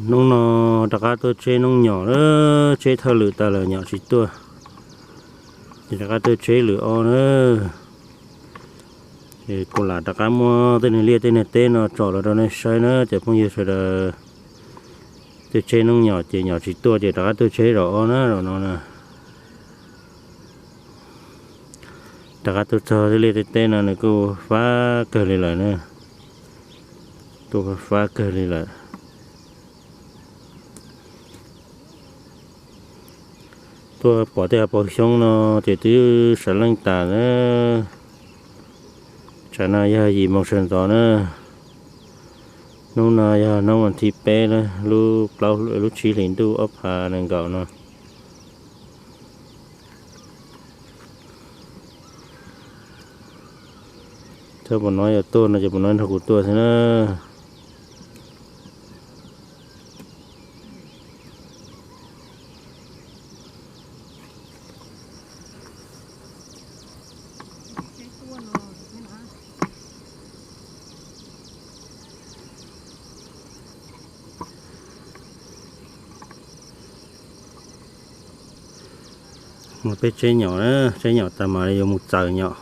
Hnub no rov qab tuaj tseb noob nyom na, tseb thawj lwm tas lawm nyom tsis tuaj, ces rov qab tuaj tseb lwm ob na. Ces kuv lam rov qab muab tej niag liaj tej niag teb no tsom los rau nej saib na cov phooj ywg sawv daws. Tuaj tseb noob nyom ces nyom tsis tuaj ces rov qab tuaj tseb zaum ob na, zaum no na. Rov qab tuaj txog tej liaj tej teb no nws kuj fab kawg li lawm na, kuj fab kawg li lawm. Tuaj pom tej hav paus xyoob no ces twb sawv leej tas na. Tsam no yog yim moos sawv ntxov na. Hnub no yog hnub vas thib peb na, lub plaub, lub tsib hlis ntuj ob phav nees nkaum no. Txhob puas no yuav tuaj no ces puas no nrog kuv tuaj xwb na. Mus peb tseb nyom na, tseb nyom tas mas yuav mus txaws nyom.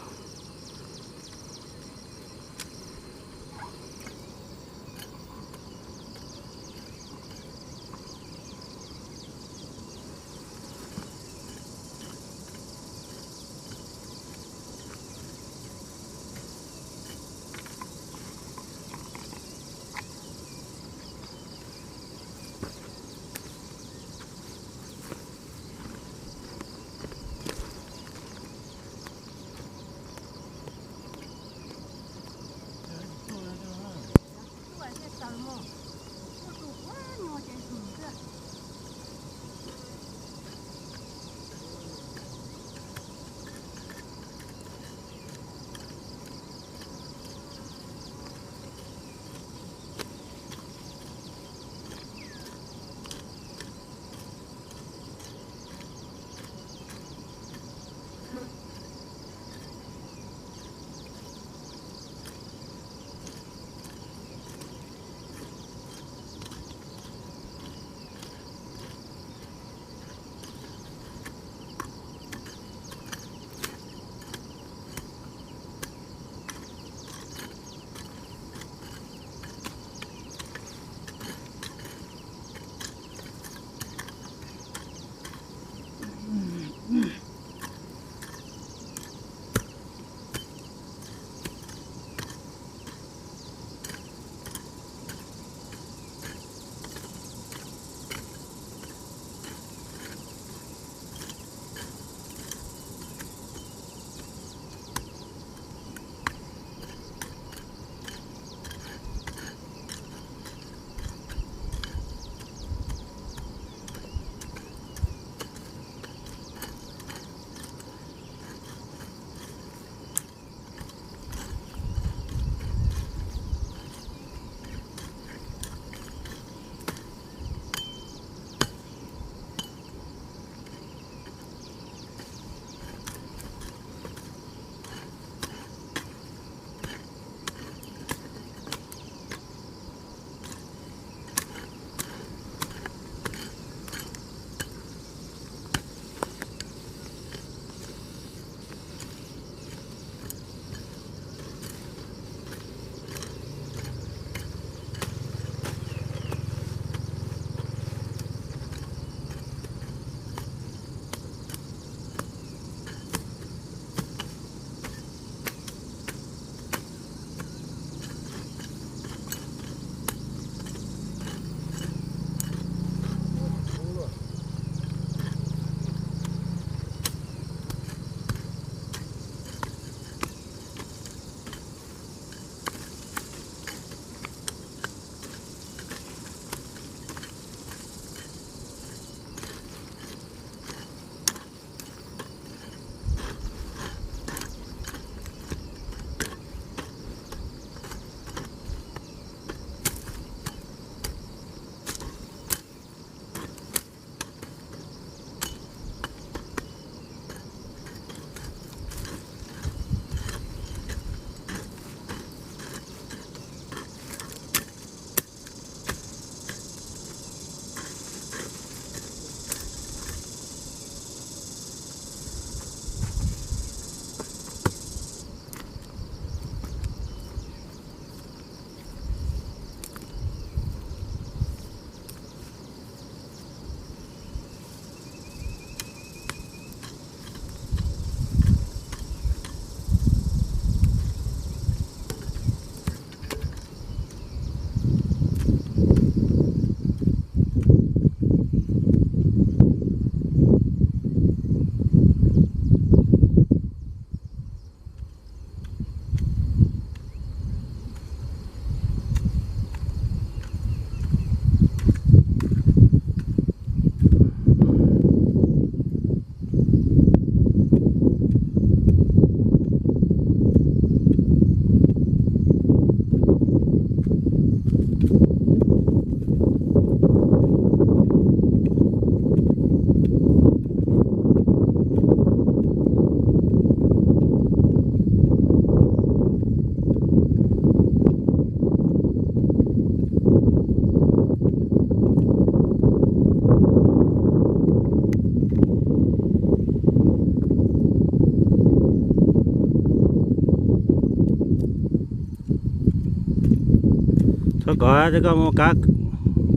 Kov, twb koj mus kab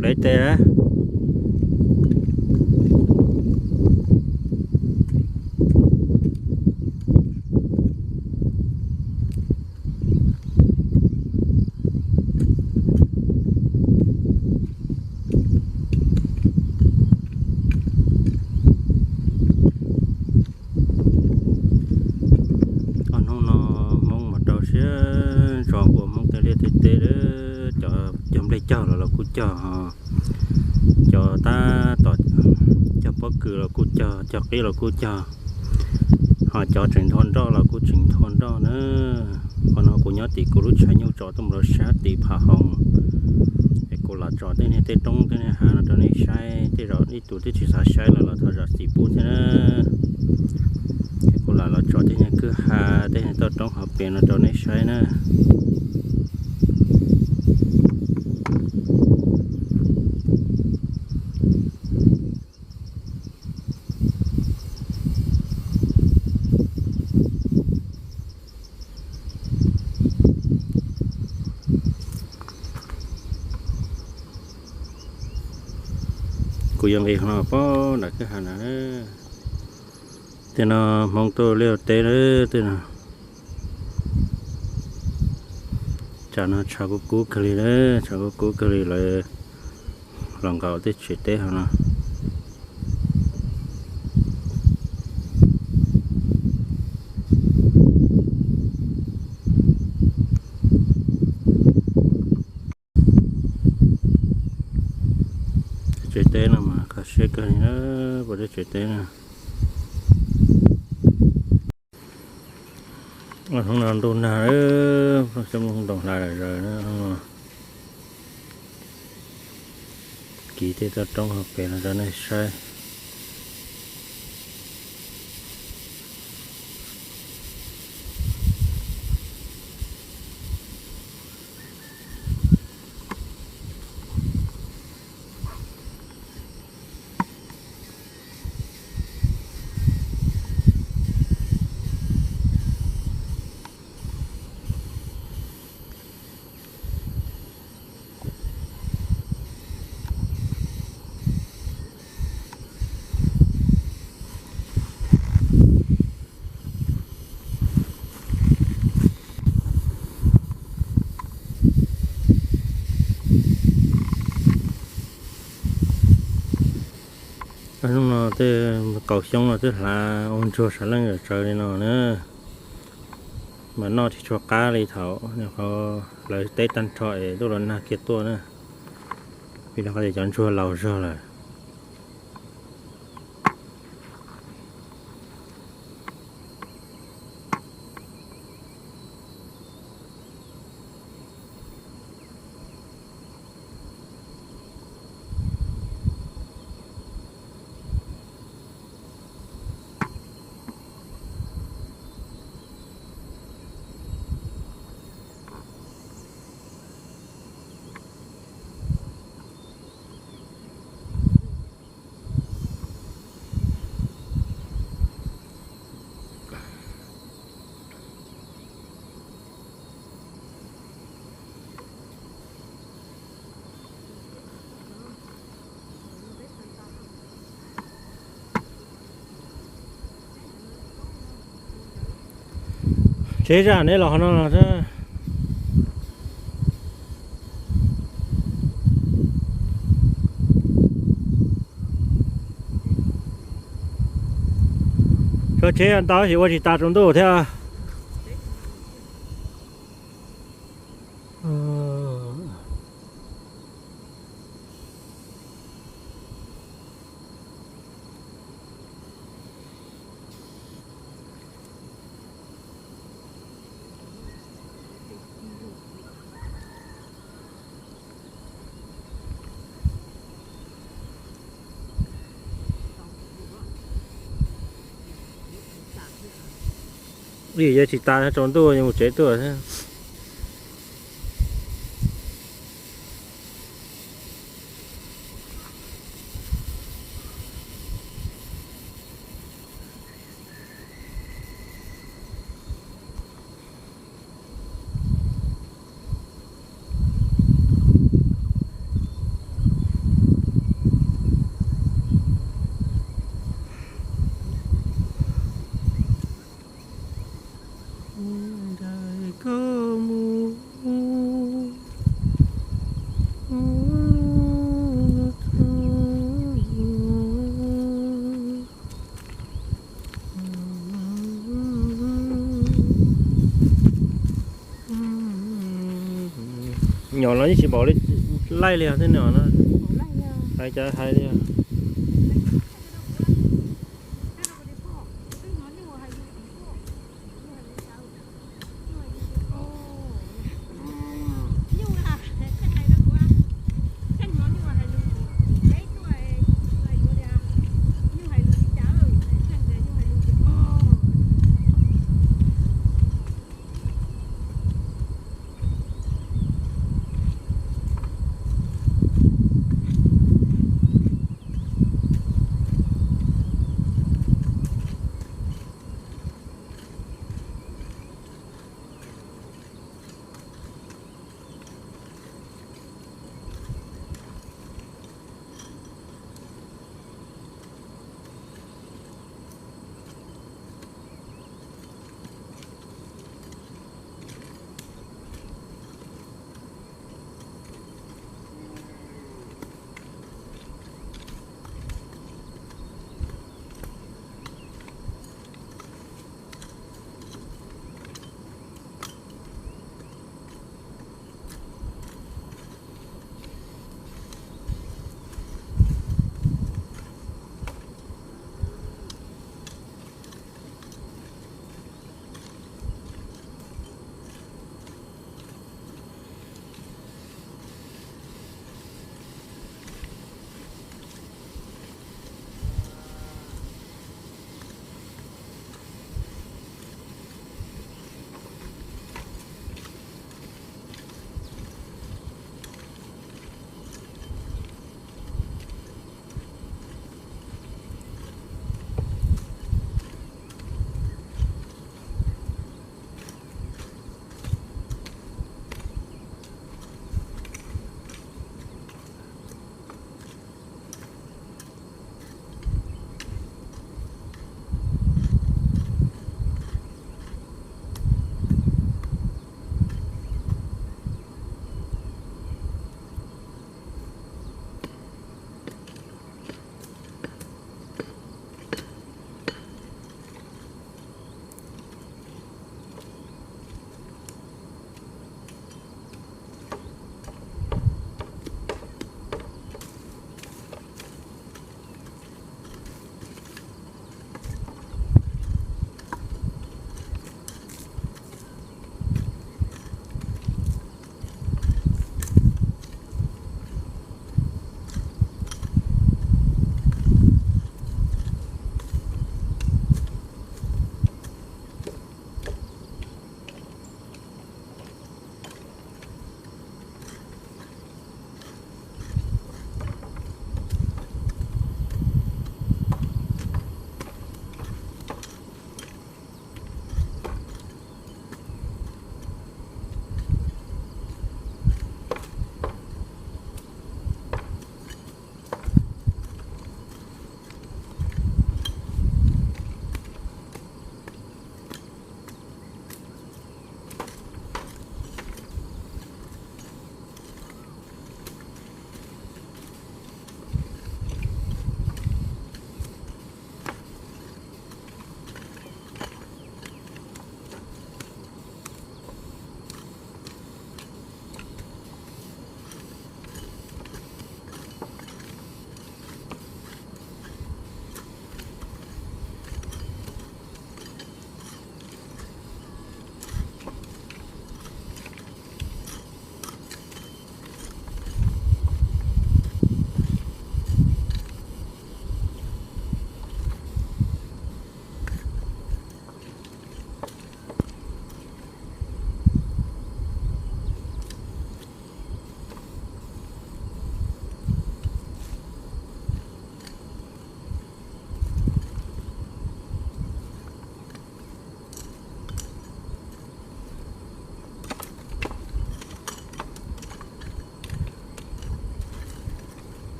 plev tes. Ob hnub no Hmoob mas rau siab ntso ua Hmoob tej liaj tej teb, cov cog nplej cog los los kuj cog, cov tab tom cog pob kws los kuj cog, cog qib los kuj cog, ho cov tseem nthua nroj los kuj tseem nthua nroj na. Qhov no kuv nyob tim kuv lub tshav nyuj tso tuaj mus rau sab tim Phav Hoos, es kuv los tso tej niag tej roob tej niag hav no rau nej saib, tej zaum ib tug twb tsis xav saib los los thov zam txim pub thiab na. Es kuv lam los tso tej niag kwj ha tej niag toj roob hauv pes no rau nej saib na. Kuv yuav nqis qhov no pab nram kwj ha na. Tej no Hmoob tuaj liaj teb na, tej no. Tsam no tshav kub kub kawg li na, tshav kub kub kawg li, lawv los nkaum tej tsev teb hauv no. Tsev teb no mas kho siab kawg li na, puas tsev teb na. Hnub no ntuj nag, xyoob ntoo hla zom zaws na. Kiv tej toj roob hauv pes no rau nej saib. Hnub no tej kaum xyoob no twb hlav ua ntsuag sawv leej sawv tsaws li no na, mas noj tsis tshua qab li thaum lawv teb tag nrho es tuaj los nag kiag tuaj na, vim rau qhov tias cov ntsuag laus zog lawm. Tsev zaj neb los qhov no los. Tso tsev ntau tab sis ua tsis tas tsaus ntuj thiab. Vim yog tsis tas tsaus ntuj yuav mus tsev tuaj thiab. Nyom los yeej tsis npaum li laij li os, tej nyom no hais cas hais li os.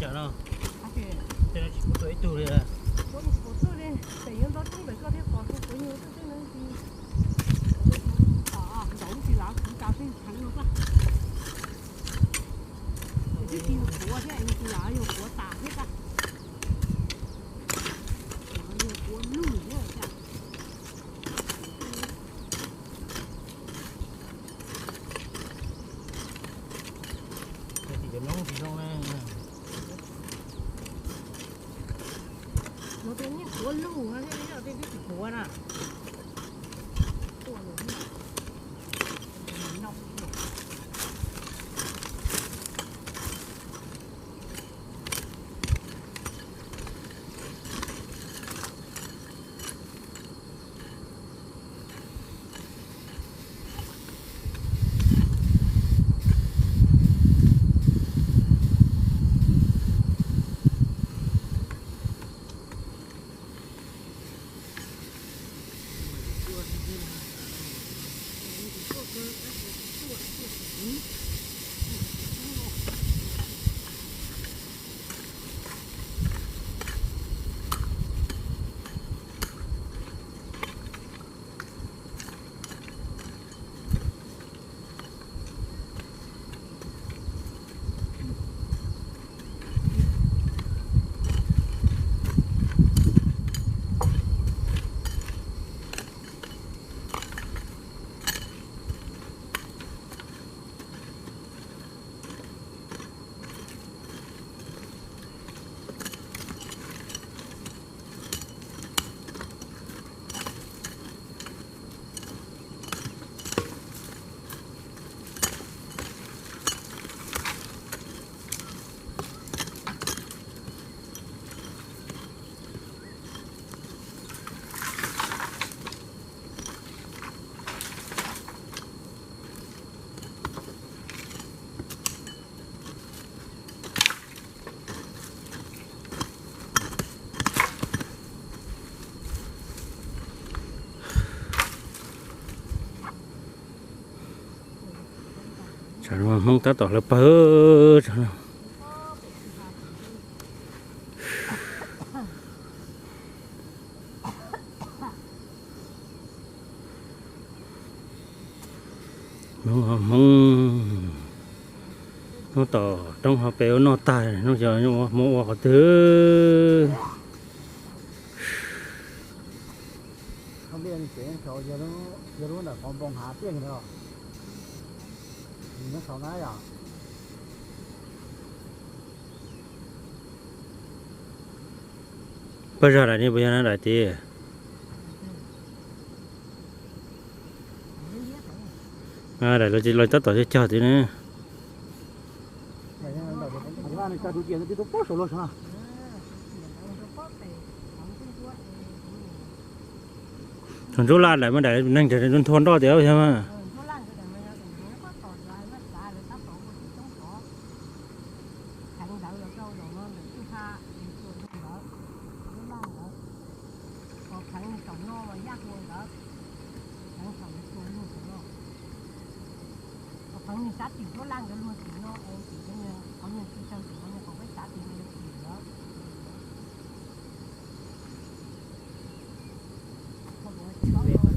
Tej no tsis pub tuaj ib tug li. Kuv tsis pub tuaj li, ces yuav nto roob ntawm koj thiaj pom kuv, kuv yuav tuaj tej no tsis pom, ntaus tsis lav kuv tas tseeb heev no koj. Twb tsis yog kuv thiab, yog kuv lam yog kuv tas thiab koj. Yog kuv lug thiab. Cov noob tsis zoo na. Kuv tus nyiaj kuv lug thiab, tej twb tsis kuv na. Tsam no Hmoob tab tom hlawv pawg. Hmoob, Hmoob, Hmoob tom roob ho pem ua noj tag, hnub xyoo Hmoob ua qhov twg? Pawg zog daim ne puas yog na daim tid? Daim los tab tom cog cog tid ne. Thaum ntsuab laj daim mas daim neeg nthua nroj tias yog mas.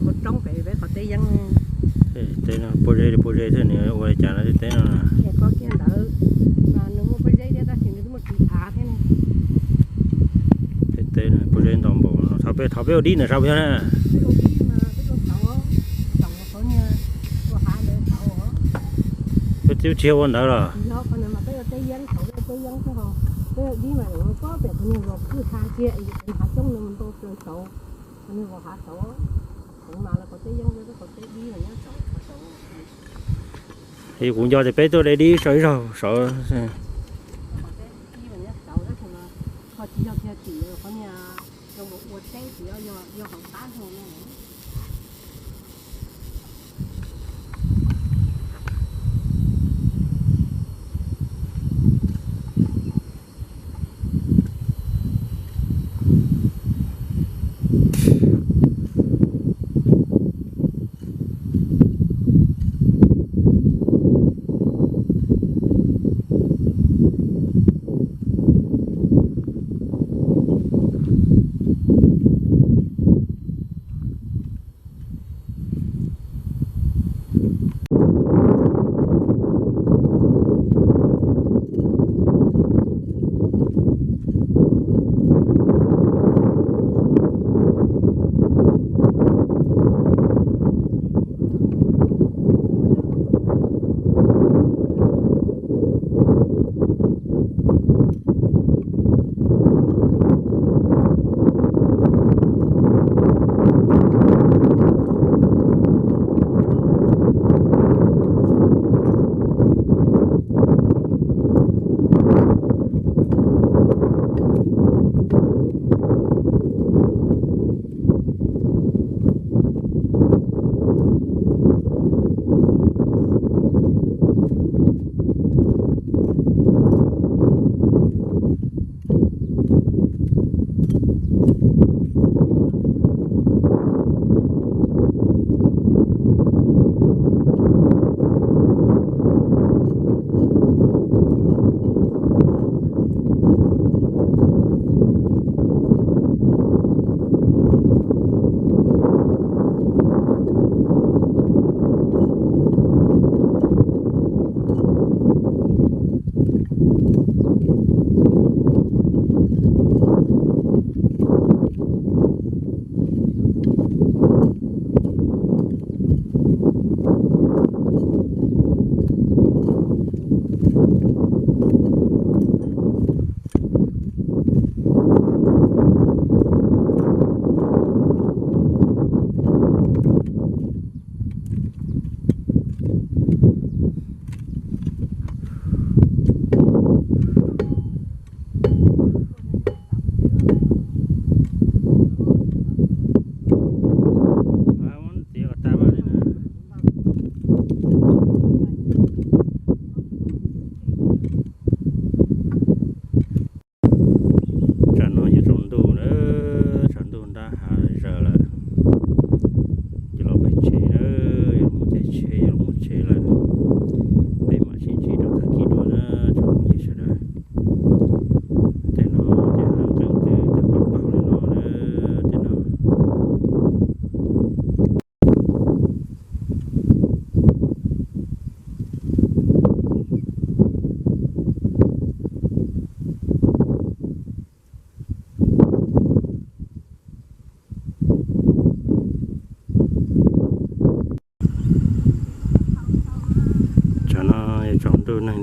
Ua roob pem peb qhov teb yeeb. Teb no pob zeb li pob zeb thiab, nws ua li cas no teb no. Koj kiag ntawd, nws muaj pob zeb thiab tab sis nws twb muaj txiv av thiab ne. Teb no pob zeb ntau npaum no, thaum peb, thaum peb ua dib ntawm saud yog na. Peb twb tsis ua ntawd los. Kuv nco tias peb tuaj de dib saum ib zaug saud.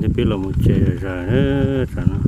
Peb los mus tsev zom zaws tam no.